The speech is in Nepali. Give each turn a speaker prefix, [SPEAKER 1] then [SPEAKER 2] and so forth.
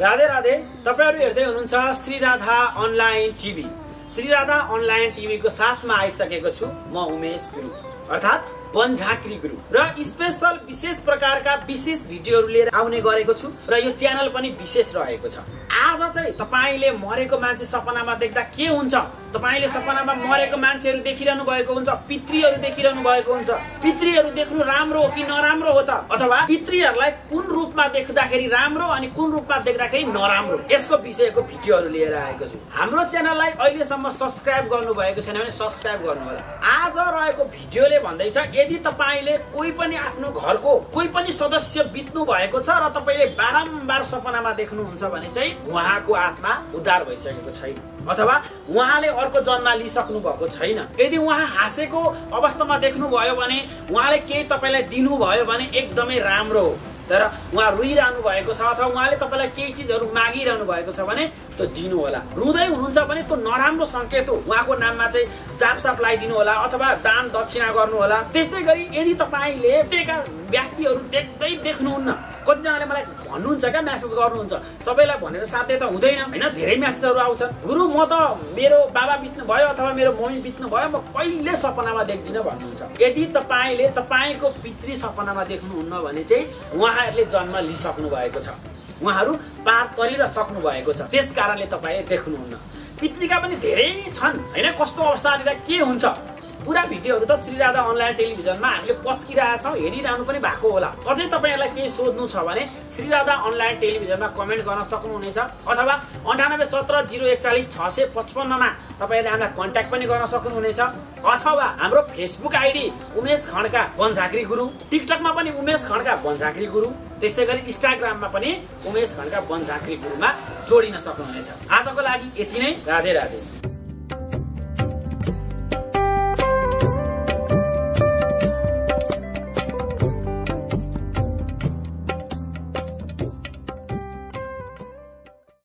[SPEAKER 1] राधे राधे। तपाईहरु हेर्दै हुनुहुन्छ Shri Radha online TV. Shri Radha online TV को साथमा आइसकेको छु म उमेश गुरु अर्थात बनझाँक्री गुरु र स्पेशल विशेष प्रकारका विशेष भिडियोहरु लिएर आउने गरेको छु र यो च्यानल पनि विशेष रहेको छ। आज चाहिँ तपाईले मरेको मान्छे सपनामा देख्दा के हुन्छ, तपाईले सपनामा मरेको मान्छेहरु देखिरहनु भएको हुन्छ, पितृहरु देखिरहनु भएको हुन्छ। पितृहरु देख्नु राम्रो हो कि नराम्रो हो त, अथवा पितृहरुलाई कुन रूपमा देख्दाखेरि राम्रो अनि कुन रूपमा देख्दाखेरि नराम्रो, यसको विषयको भिडियोहरु लिएर आएको छु। हाम्रो च्यानललाई अहिलेसम्म सब्स्क्राइब गर्नु भएको छैन भने सब्स्क्राइब गर्नु होला। आज रहेको भिडियोले भन्दैछ यदि तपाईले कोही पनि आफ्नो घरको कोही पनि सदस्य बित्नु भएको छ र तपाईले बारम्बार सपनामा देख्नुहुन्छ भने चाहिँ उहाँको आत्मा उद्धार भइसकेको छैन अथवा उहाँले अर्को जन्म लिइसक्नु भएको छैन। यदि उहाँ हाँसेको अवस्थामा देख्नु भयो भने उहाँले केही तपाईलाई दिनु भयो भने एकदमै राम्रो हो, तर उहाँ रुइरहनु भएको छ अथवा उहाँले तपाईलाई केही चीजहरु मागिरहनु भएको छ भने त्यो दिनु होला। रुँदै हुनुहुन्छ भने त्यो नराम्रो संकेत हो, उहाँको नाममा चाहिँ जापसाप लगाइदिनु होला अथवा दान दक्षिणा गर्नु होला। त्यस्तै गरी यदि तपाईले त्यका व्यक्तिहरु देख्दै देख्नुहुन्न, कतिजनाले मलाई भन्नुहुन्छ क्या, मेसेज गर्नुहुन्छ, सबैलाई भनेर साध्य त हुँदैन हैन, धेरै मेसेजहरु आउँछन्। गुरु म त मेरो बाबा बित्नु भयो अथवा मेरो मम्मी बित्नु भयो, म कहिले सपनामा देख्दिन भन्नुहुन्छ। यदि तपाईले तपाईको पितृ सपनामा देख्नुहुन्न भने चाहिँ उहाँहरुले जन्म लिइसक्नु भएको छ, उहाँहरु पार तरिर सक्नु भएको छ, त्यसकारणले तपाईले देख्नुहुन्न। पितृका पनि धेरै छन् हैन, कस्तो अवस्था दिँदा के हुन्छ। पुरा भिडियोहरु त श्री राधा अनलाइन टेलिभिजनमा हामीले पस्किरहेका छौं, हेरिरहनु पनि भएको होला। अझै तपाईहरुलाई केही सोध्नु छ भने श्री राधा अनलाइन टेलिभिजनमा कमेन्ट गर्न सक्नुहुनेछ अथवा 9817014655 मा तपाईहरुले हामीलाई कन्ट्याक्ट पनि गर्न सक्नुहुनेछ अथवा हाम्रो फेसबुक आइडी उमेश खड्का बनझाँक्री गुरु, टिकटकमा पनि उमेश खड्का बनझाँक्री गुरु, त्यस्तै गरी इन्स्टाग्राममा पनि उमेश खड्का बनझाँक्री गुरुमा जोडिन सक्नुहुनेछ। आजको लागि यति नै। राधे राधे।